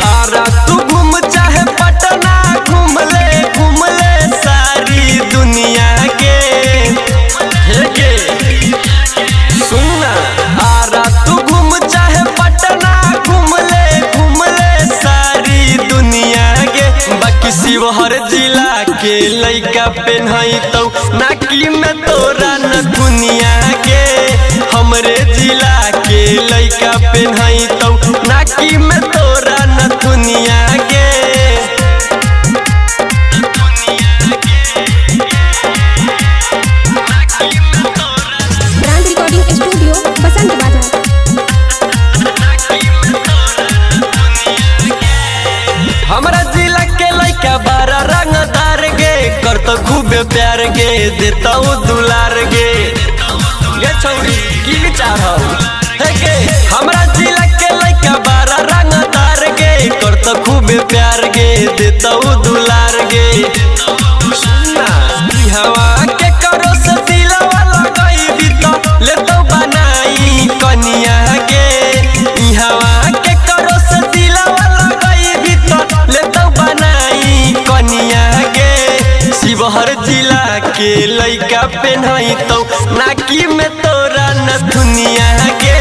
आरा तू घूम चाहे पटना घूम ले, घूम ले सारी दुनिया के। हे के सुनना, आरा तू घूम चाहे पटना घूम ले, घूम ले सारी दुनिया के। बाकी शिवहर जिला के लइका पेन्हई तो नाकी में तोरा न दुनिया के। हमरे जिला के लइका पेन्हई तो नाकी में तोरा न दुनिया के। ब्रांड रिकॉर्डिंग स्टूडियो बसंत बाजार। हमरा जिला के लइका बारा रंगदार गे, करत खूबे प्यार गे, देतौ दुलार गे। ये छौरी की विचार हौ हे गे? हमरा जिला के लइका बारा रंगदार गे, करत खूबे प्यार गे, देतौ दुलार गे। सुनना, ई हवा के करो से दिलवा लगई त लेतौ बनाई कनिया गे। ई हवा के करो से दिलवा लगई त लेतौ बनाई कनिया गे। शिवहर जिला के लइका पेन्हई तो नाकी में तोरा न दुनिया गे।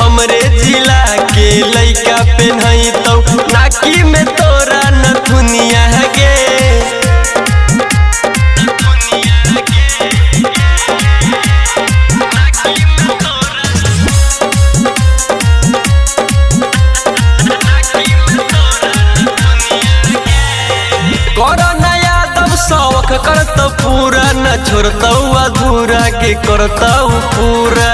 हमरे जिला के लइका पेन्हई तो नाकी में तोरा न दुनिया गे। कोरोना यादव शौक करत पूरा, न छोड़तौ अधूरा के करतौ पूरा।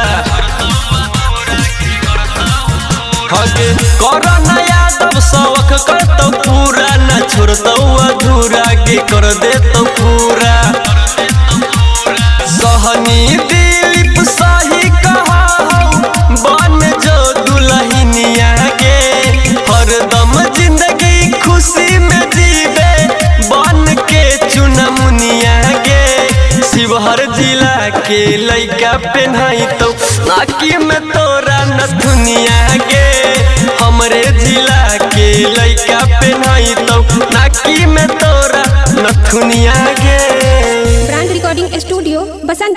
हगे कोरोना यादव शौक करतौ पूरा, न छोड़तौ अधूरा के कर देतौ पूरा। सहनी दिलीप सही कहा बन जो दुल्हनिया गे। हरदम जिंदगी खुशी में जीवे बन के चुनमुनिया गे। शिवहर जिला के लइका पेन्हई तो नाकी में तोरा न दुनिया गे। हमरे जिला के लइका पेन्हई तो नाकी में तोरा न दुनिया गे। ब्रांड रिकॉर्डिंग स्टूडियो बसंत।